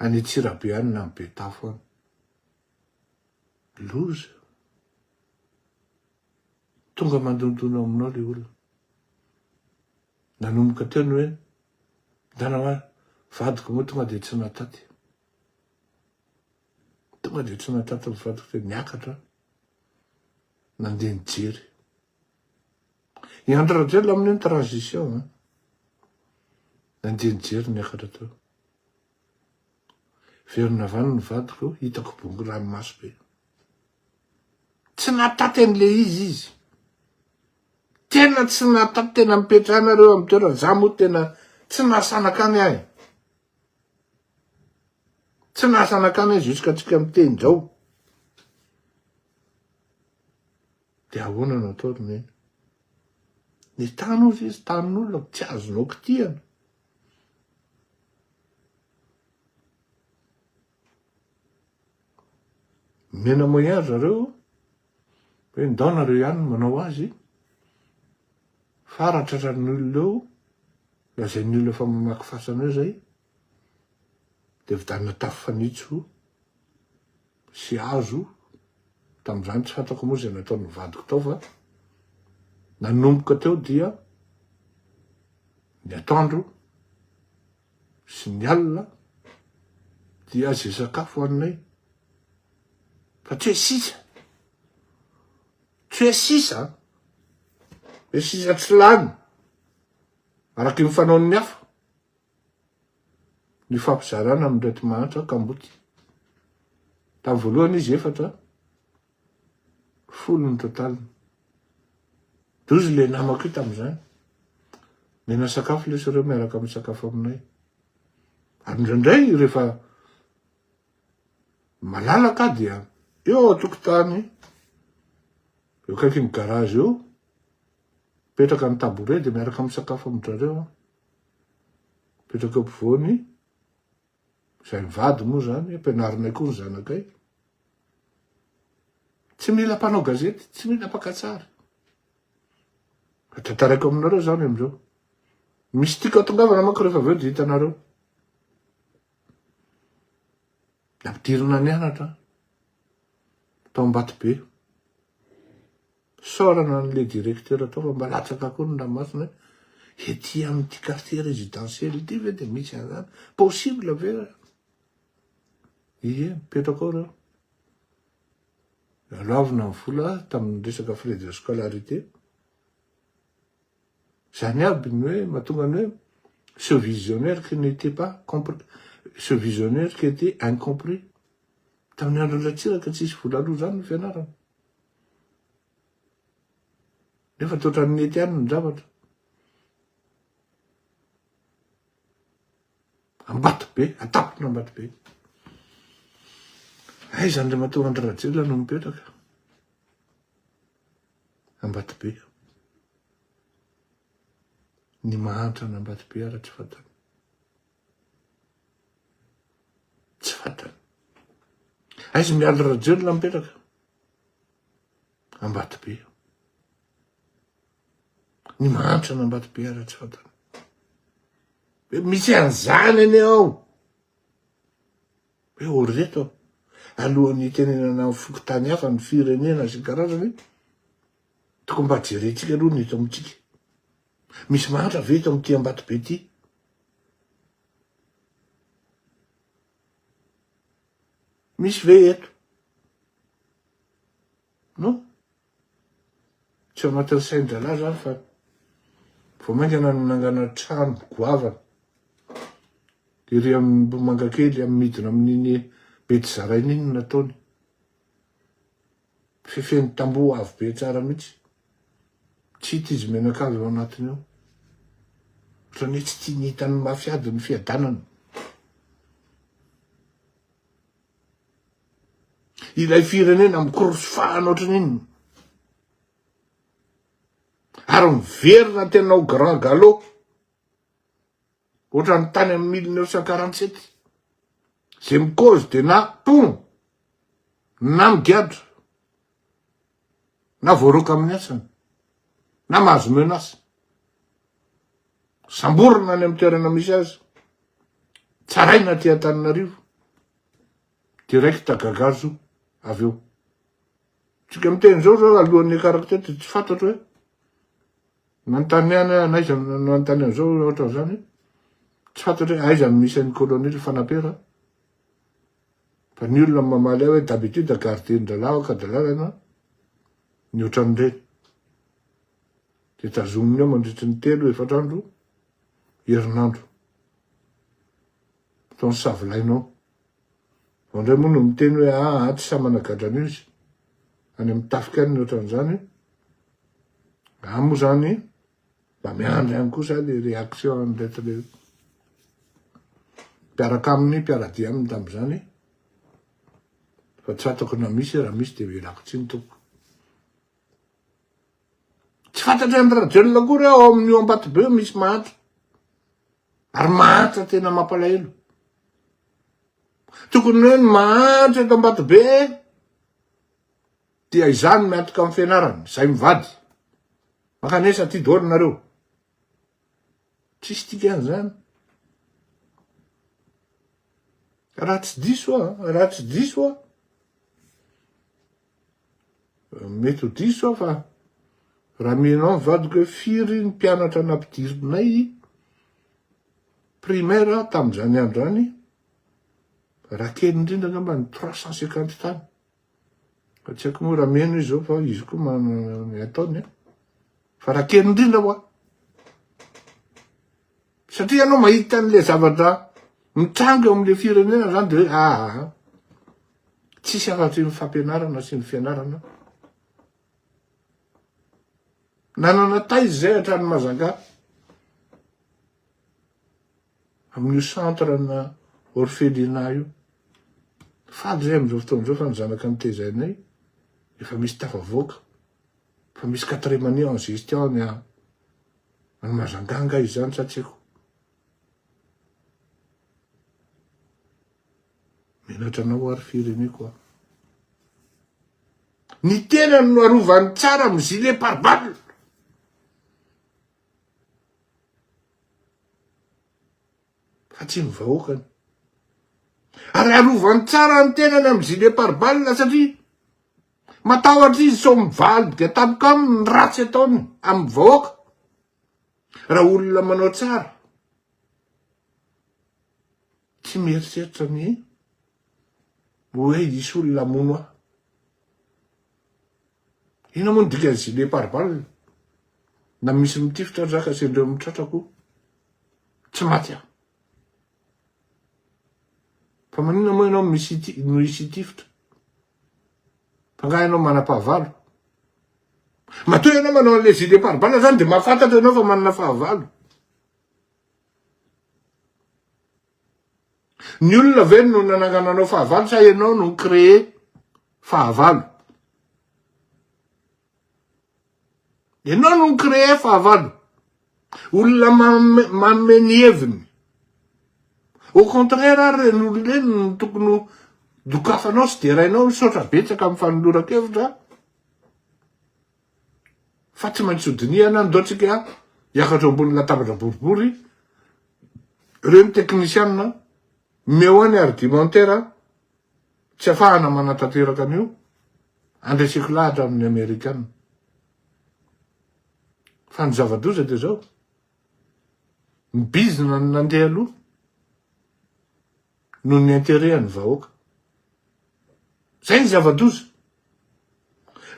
any Antsirabe any na any Betafo any. Loza. Tonga mandondona ao aminao le olona. Nanomboka teo ny hoe, ndana hoa, vadiko moa tonga dia tsy nataty. Tonga dia tsy nataty ny vadiko dia niakatra nandeha nijery. I Andry Rajoelina amin'io ny transition an. Nandeha nijery niakatra teo. Verina avy any ny vadiko, hitako bongo ranomaso be. Tsy nataty an'le izy izy. Tena tsy nataty, tena mipetraha nareo amin'ny toerana, za moa tena tsy nahasanaka any ahy. Tsy nahasanaka any ahy jusqu'à tsika miteny zao. De ahoana no atao ry neny? Ny tany ozy izy, tanin'olona, tsy azonao kitihana. Omena moyen ry zareo hoe ndao nareo ihany no manao azy fa raha tratran'ny olona eo, lazain'ny olona fa mamaky fasana eo zay, de vidanina tafo fanitso sy hazo, tamin'izany tsy fantako moa izay nataon'ny vadiko tao fa nanomboka teo dia ny atoandro sy ny alina dia ze sakafo hoaninay fa tsy hoe sisa, tsy hoe sisa an, hoe sisa tsy lany araky ny fanaon'ny hafa ny fampizarana amin'ireto mahantra kamboty. Tamin'ny voalohany izy efatra, folo ny totaliny. Dozy le namako io tamin'izany. Mena sakafo lesy ireo miaraka misakafo aminay. Ary indraindray rehefa malalaka aho dia eo an-tokotany, eo akaikin'ny garage eo, mipetraka ny tabouret dia miaraka misakafo amin-dry zareo aho. Mipetraka eo ampovoany, izay mivady moa izany, ampianarinay koa ny zanakay. Tsy mila mpanao gazety, tsy mila mpaka-tsary. Fa tantaraiko aminareo izany amin'izao. Misy tiako hatongavana manko rehefa avy eo dia hitanareo. Nampidirina nianatra tao Ambatobe. Isaorana an'le directeur tao fa mba latsaka koa ny ranomasina hoe ety amin'ity quartier résidentiel ity ve dia misy an'izany? Possible ve? Ie, mipetraka ao reo. Aloavina ny vola tamin'ny resaka frais de scolarité. Zany aby ny hoe mahatonga ny hoe ce visionnaire qui n'était pas compris, ce visionnaire qui était incompris. Tamin'ny andron'i Ratsiraka tsisy vola aloa zany ny fianarana. Nefa toa ohatran'ny nety ihany ny zavatra. Ambatobe, an-tampon'Ambatobe. Aiza Andriamatoa Andry Rajoelina no mipetraka? Ambatobe. Ny mahantra an'Ambatobe ara tsy fantany. Tsy fantany. Aiza Mialy Rajoelina mipetraka? Ambatobe. Ny mahantra an'Ambatobe ara tsy fantany. Hoe misy an'izany anie ao. Hoe ô ry reto a, alohan'ny hitenenana amin'ny fokontany hafa, ny firenena sy ny karazany, Tokony mba jerentsika aloha ny eto amintsika. Misy mahantra ve eto amin'ity Ambatobe ity? Misy ve eto? Non? Tsy ao anatin'ny sain-drahalahy zany fa vao mainka nanangana trano goavana ery Ambohimangakely amin'ny midina amin'iny Betizaraina iny no nataony. Fefen'ny tamboho avo be tsara mihitsy. Tsy hita izy mianakavy ao anatiny ao. Ohatran'ny hoe tsy tiany hitan'ny mafy ady ny fiadanana. Ilay firenena mikorosy fahana ohatran'inona. Ary miverina tena ao grand galop. Ohatran'ny tany amin'ny 1947. Zay mikozy de na pon na migadra na voaroaka amin'ny asany na mahazo menace. Samborina any amin'ny toerana misy azy. Tsaraina aty Antananarivo. Direct gagazo avy eo. Tsika miteny zao zao alohan'ny niakarako teto tsy fantatro hoe nanontany ihany aho n'aiza no nanontany an'izao ohatran'izany. Tsy fantatro hoe aiza no misy an'i colonel Fanapera. Fa ny olona mamaly ahy hoe d'habitude gardien-drahalahy ao Ankadilalana ny ohatran'ireny. Dia tazominy ao mandritry ny telo, efatra andro, herinandro. Ataony savilaina ao. Vao indray moa no miteny hoe aa tsy sahy managadra an'io izy. Any amin'ny tafika any ny ohatran'izany. Raha moa zany mba miandry ihany kosa le réaction an'ireto le mpiaraka aminy, mpiara-dia aminy tamin'izany. Fa tsy fantako na misy, raha misy dia ialako tsiny tompoko. Tsy fantatry Andry Rajoelina akory ao amin'io Ambatobe io misy mahantra. Ary mahantra tena mampalahelo. Tokony hoe ny mahantra eto Ambatobe dia izany miantoka amin'ny fianarany, izay mivady. Mankanesa aty daholo nareo. Tsisy dikan'izany. Raha tsy diso aho, raha tsy diso aho, Mety ho diso aho fa raha mino ahy ny vadiko hoe firy ny mpianatra nampidirinay primaire tamin'izany andro izany, raha kely indrindra angamba ny 350 tany. Fa tsy haiko moa raha mino izy zao fa izy koa manana ny ataony. Fa raha kely indrindra hoa. Satria ianao mahita an'le zavatra mitranga eo amin'le firenena zany de hoe aa ah, tsisy afa-tsy ny fampianarana sy ny fianarana. Nanana taiza zay hatrany Mazanga amin'io centre na orphelinat io. Faly zay amin'izao fotoana izao fa ny zanaka nitezainay efa misy tafavoaka, efa misy quatrième année en gestion any Any Majunga angaha izany sa tsy haiko. Menatra anao ary fireneko a. Ny tenany no arovany tsara amin'ny gilet pare-balles. Fa tsy ny vahoakany. Ary arovany tsara ny tenany amin'ny gilet pare-balles satria Matahotra izy sao mivalidika tampoka aminy ny ratsy ataony amin'ny vahoaka. Raha olona manao tsara, tsy mieritreritra ny hoe hisy olona hamono ahy. Inona moa ny dikan'ny gilet pare-balles? Na misy mitifitra aza ka sendreo amin'ny tratrako, tsy maty aho. Fa maninona moa ianao misy no hisy hitifitra? Fa nga ianao manam-pahavalo? Matoa ianao manao an'ilay gilet pare-balles zany dia mahafantatra ianao fa manana fahavalo. Ny olona ve no nanangana anao fahavalo sa ianao no ni-créer fahavalo? Ianao no ni-créer fahavalo. Olona manome ny heviny. Au contraire ary ireny olona ireny no tokony ho dokafanao sy derainao, misaotra betsaka amin'ny fanoloran-kevitra fa tsy maintsy hodinihana, ndao tsika hiakatra eo ambony latabatra boribory, ireo ny teknisianina, omeo ahy ny argumentaire tsy afahana manatanteraka an'io, andreseko lahatra amin'ny amerikana. Fa ny zava-doza dia zao, ny bizina no nandeha aloha noho ny intérêt an'ny vahoaka. Zay ny zava-doza.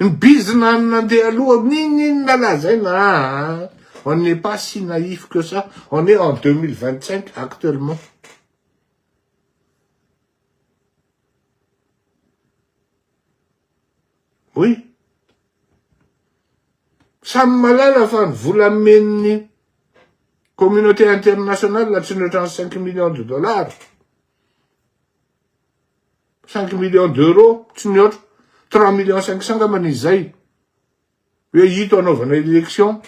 Ny bizina no nandeha aloha, n'inon'inona lazaina aa, on n'est pas si naïf que ça, on est en 2025 actuellement. Oui. Samy malala fa ny vola amen'ny communauté internationale tsy mihoatra ny 5 millions de dollars. 5 millions d'euros tsy mihoatra. 3 millions 500 angambany izy zay. Hoe ito anaovana élection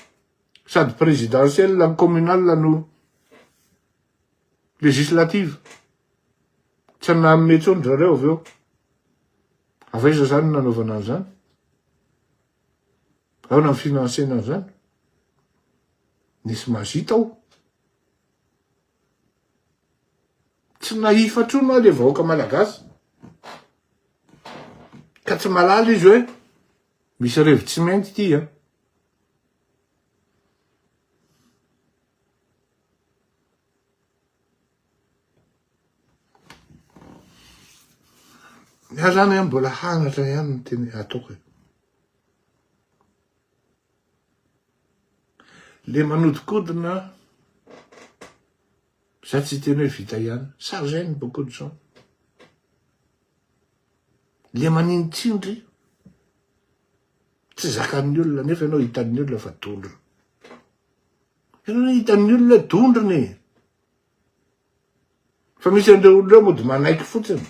sady présidentielle no communale no législative. Tsy nanome intsony zareo avy eo. Avy aiza zany no nanaovana an'izany? Ahoana ny financena an'izany? Nisy magie tao. Tsy naïf intsony hoa le vahoaka malagasy. Ka tsy malala izy hoe misy revy tsy mainty ity an. Ny ahy zany an mbola hanatra ihany ny teny ataoko e. Le manodikodina za tsy hiteny hoe vita ihany, ça gêne beaucoup de gens. Le manintsindry tsy zakan'ny olona nefa ianao hitan'ny olona fa dondrona. Ianao anie hitan'ny olona hoe dondrona e. Fa misy an'ireo olona ireo mody manaiky fotsiny.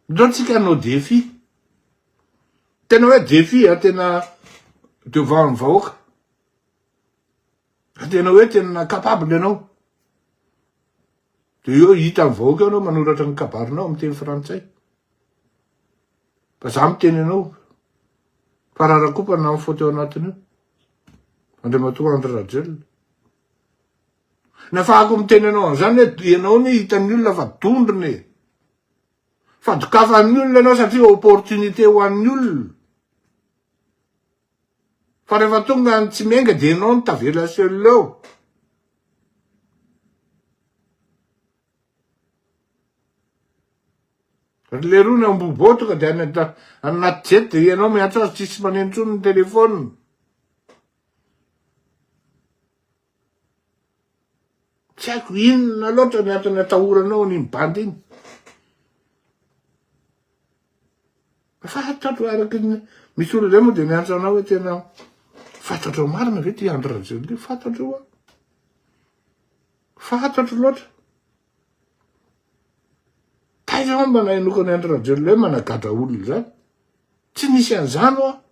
Ndao tsika hanao défi. Tena hoe défi a, tena devant ny vahoaka. Tena hoe tena capable ianao. De eo hitan'ny vahoaka eo anao manoratra ny kabarinao amin'ny teny frantsay. Fa za miteny anao fa rarakopa na ny faute ao anatin'io. Andriamatoa Andry Rajoelina. Ny afahako miteny anao an'izany hoe ianao anie hitan'ny olona fa dondrona e. Fa dokafan'ny olona ianao satria opportunité ho an'ny olona. Fa rehefa tonga ny tsy miainga dia ianao no tavela seul eo. Ry leroa ny ambohibao tonga dia any anaty jet dia ianao miantso azy tsisy maneno intsony ny téléphone. Tsy haiko inona loatra ny antony atahoranao an'iny bandy iny. Fantatro araky ny misy olona zay moa dia miantso anao hoe tena fantatrao marina ve ty Andry Rajoelina io? Fantatro io aho. Fantatro loatra. Taiza aho mba nahenoako an'i Andry Rajoelina hoe managadra olona izany? Tsy nisy an'izany hoa.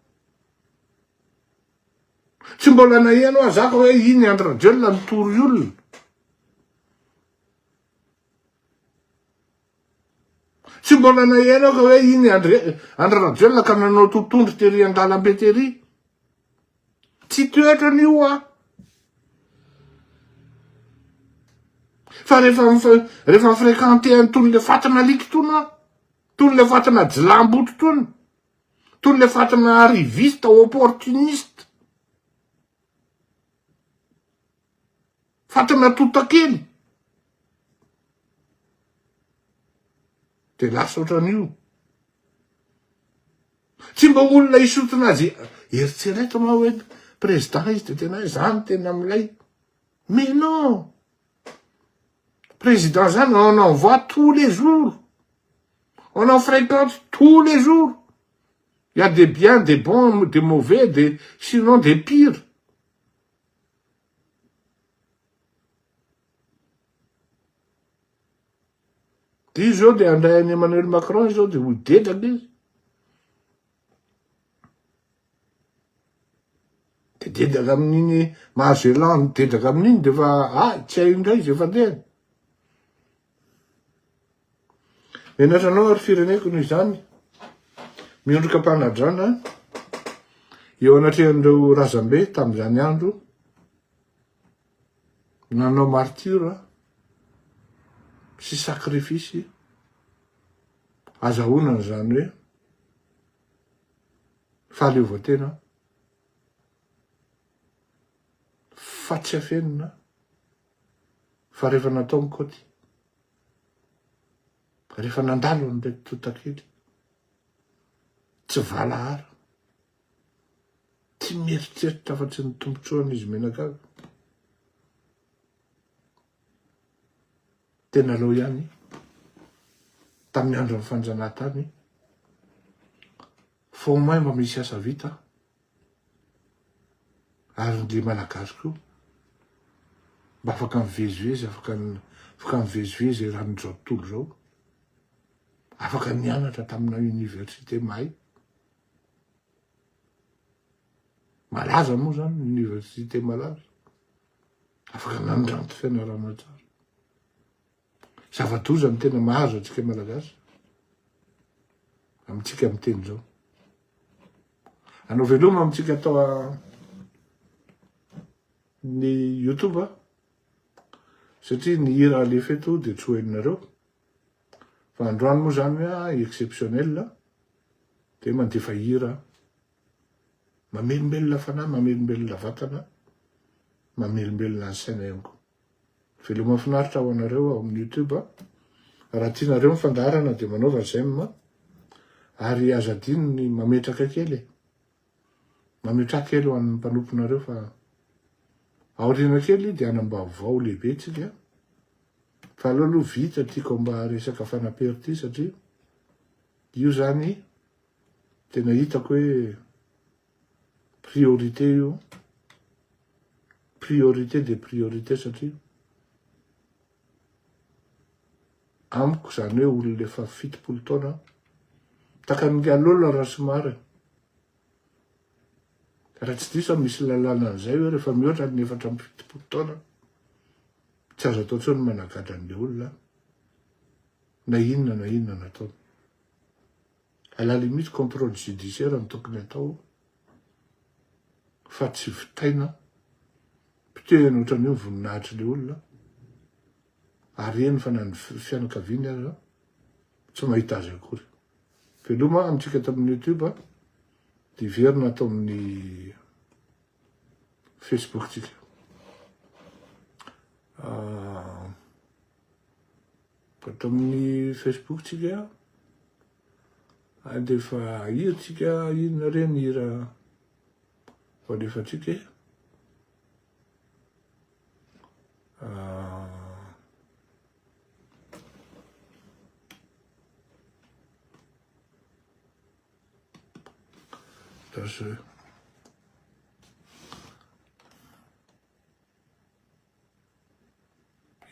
Tsy mbola naheno aho zaka hoe iny Andry Rajoelina nitory olona. Tsy mbola naheno aho ka hoe iny Andry Andry Rajoelina ka nanao totondry tery an-dalambe tery. Tsy toetrany io hoa. Fa rehefa rehefa mi-fréquenter an'itony le fatina alika itony hoa, itony le fatina jilamboto itony, itony le fatina arriviste opportuniste, fatina totakely, de lasa ohatran'io. Tsy mba olona hisotona azy eritrereto ma hoe président izy de tena hoe zany tena milay. Mais non! Président zany on en voit tous les jours. On en fréquente tous les jours. Il y a des biens, des bons, des mauvais, des sinon des pires. Dia izy zao dia handray an'i Emmanuel Macron izy zao dia ho dedraka izy. Dia dedraka amin'iny Magellan dedraka amin'iny dia efa ah tsy hay indray izay fandehany. Menatra anao ary fireneko noho izany miondrika am-panadrana eo anatrehan'ireo razambe tamin'izany andro Nanao martyr sy sacrifice azahoana an'izany hoe. fahaleovantena fa tsy afenina fa rehefa natao ny kaoty, rehefa nandalo an'ireto tontakely, tsy valahara, tsy mieritreritra afa-tsy ny tombontsoan'izy mianakavy, Tena aleo ihany tamin'ny andron'ny fanjanahantany fa au moins mba misy asa vita ary ny le malagasy koa mba afaka mivezivezy, afaka afaka mivezivezy eran'izao tontolo izao, afaka nianatra tamina université mahay. Malaza moa zany université malaza. Afaka nandranto fianarana tsara. Zava-doza ny tena mahazo antsika Malagasy amintsika miteny izao. Anao veloma amintsika atao ny YouTube satria ny hira alefa eto dia tsy ho henonareo fa androany moa zany exceptionnel dia mandefa hira Mamelombelona fanahy, mamelombelona vatana, mamelombelona ny saina ihany koa. Veloma finaritra ho anareo ao amin'ny YouTube. Raha tianareo ny fandaharana dia manaova j'aime ary aza adino ny mametraka kely e. Mametraha kely ho an'ny mpanomponareo fa aoriana kely dia hanam-baovao lehibe tsika. Fa aleo aloha vita ty combat resaka fanapery ty satria io zany Tena hitako hoe priorité io, priorité de priorité satria amiko zany hoe olona efa 70 taona takan'ny Lola Rasoumary raha tsy diso aho misy lalàna an'izay hoe rehefa mihoatra ny 74 taona tsy azo atao intsony managadra an'le olona na inona na inona nataony. À la limite contrôle judiciaire no tokony atao fa tsy vitaina potehina ohatran'io ny voninahitry le olona ary eny fa na ny fianakaviany aza tsy mahita azy akory. Veloma amintsika ato amin'ny youtube dia hiverina ato amin'ny facebook tsika. Ah, Ato amin'ny Facebook tsika alefa hira tsika inona re ny hira ho alefatsika e? Ah.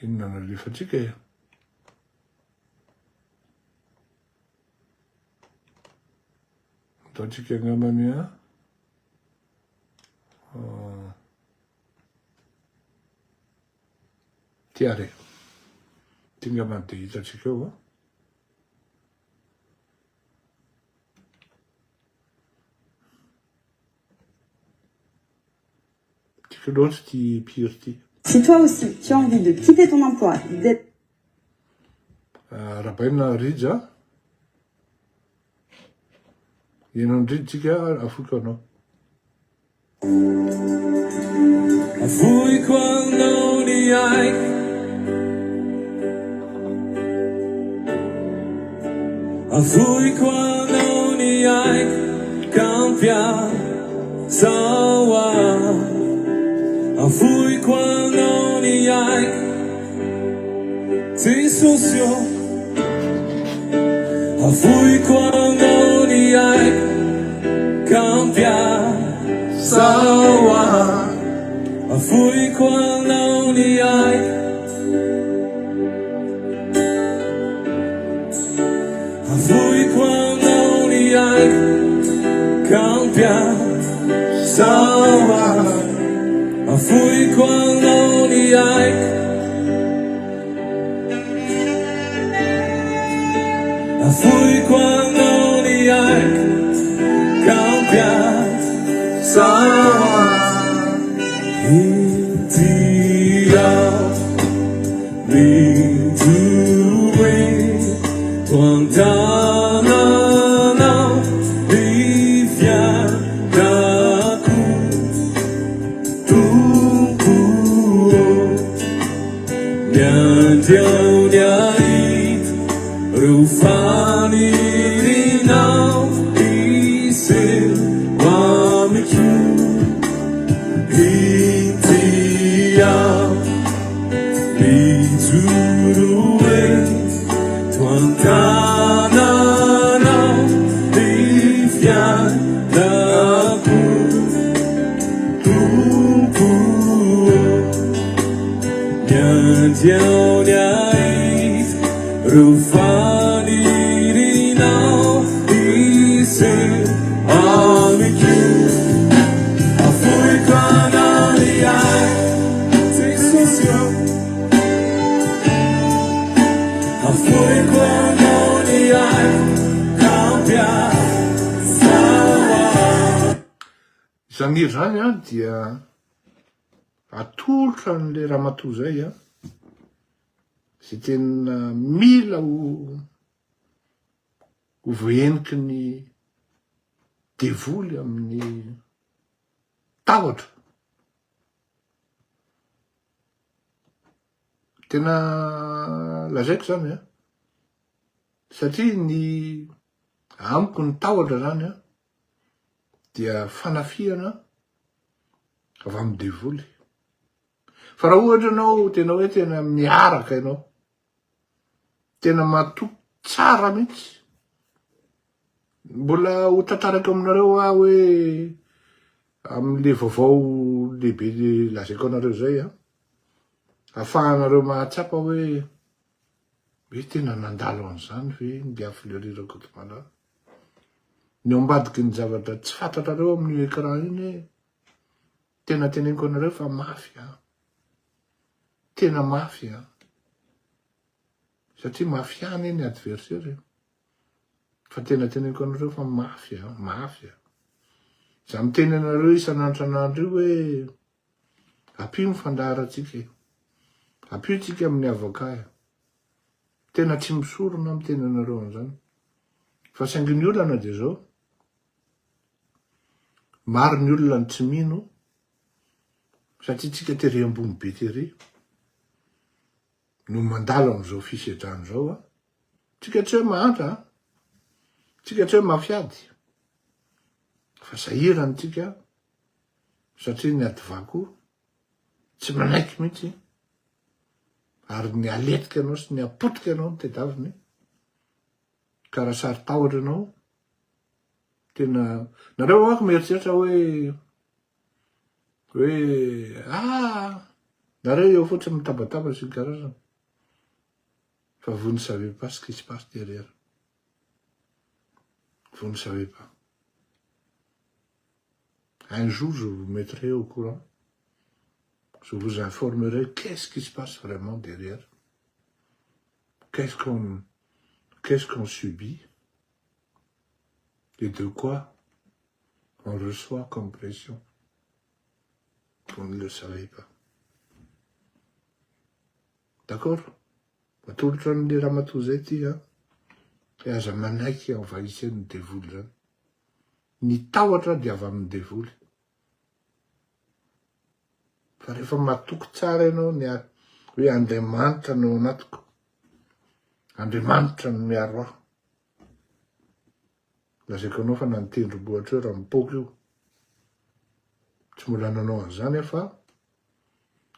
Inona no alefantsika e? Ataontsika angambany a. Ah. Ty ary. Ty angambany dia hitantsika eo a. Tiako loatra ity mpihira ity. Si toi aussi tu as envie de quitter ton emploi, d'être. Arahabaina Rija a. Ianao indrindra tsika afoiko anao. Afoiko anao ny aiko. Afoiko anao ny aiko ka ampiasao ahy. Afoiko anao ny aiko Jesosy ô. Afoiko anao ny aiko ka ampiasao ahy. Afoiko anao ny aiko. Avoiko anao ny aiko ka ampiasao ahy. Avoiko anao ny aiko. Avoiko anao ny aiko ka ampiasao ahy. Inty aho. Mijoro eto an-tananao ny fiainako. Miandry ao ny hahita reo fanirianao hiseho amiko. Inty aho mijoro eto an-tananao ny fiainako Tompo ô. Miandry ao ny hahita reo fanirianao hiseho amiko. Afoiko anao ny aiko Jesosy ô. Afoiko anao ny aiko ka ampiasao aho. Izany hira izany an dia atolotra an'le ramatoa zay an, zay tena mila ho ho voaheniky ny devoly amin'ny tahotra. Tena lazaiko zany an, satria ny amiko ny tahotra zany an dia fanafihana avy amin'ny devoly. Fa raha ohatra ianao tena hoe tena miaraka ianao, tena matoky tsara mihitsy, mbola ho tantarako aminareo aho hoe amin'le vaovao lehibe lazaiko anareo zay an, afahanareo mahatsapa hoe hoe tena nandalo an'izany ve ingahy Fleury Rakotomalala. Ny ao ambadiky ny zavatra tsy fantatrareo amin'io écran io anie, tena teneniko anareo fa mafy an. Tena mafy an. Satria mafy ihany ny adversaire e. Fa tena teneniko anareo fa mafy an, mafy an. Za miteny anareo isan'andro isan'andro io hoe ampio ny fandaharantsika e. Ampio tsika amin'ny avocat e. Tena tsy misorona aho miteny anareo an'izany. Fa saingy ny olana dia zao, maro ny olona no tsy mino satria tsika tery ambony be tery no mandalo amin'izao fisedrana izao a. Tsika tsy hoe mahantra a, tsika tsy hoe mafiady fa sahirana tsika satria ny adivako tsy manaiky mihitsy ary ny aletika anao sy ny apotika anao no tedaviny ka raha saro-tahotra ianao tena nareo manko mieritreritra hoe hoe ah nareo eo fotsiny mitabataba sy ny karazany fa vous ne savez pas ce qui se passe derrière, vous ne savez pas. Un jour je vous mettrai au courant, je vous informerai qu'est-ce qui se passe vraiment derrière, qu'est-ce qu'on qu'est-ce qu'on subit et de quoi on reçoit comme pression. Vous ne le savez pas. D'accord? Atolotra an'le ramatoa zay ty an, hoe aza manaiky envahissez-ny devoly zany. Ny tahotra dia avy amin'ny devoly. Fa rehefa matoky tsara ianao ny hoe Andriamanitra no ao anatiko, Andriamanitra no miaro ahy. Lazaiko anao fa na ny tendrombohitra eo raha mipoaka io, tsy mbola nanao an'izany aho fa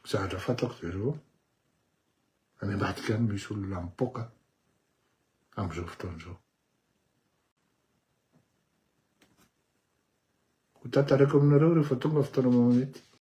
zavatra fantako dia zao, any ambadika any misy olona mipoaka amin'izao fotoana izao. Ho tantaraiko aminareo rehefa tonga fotoana mahamety.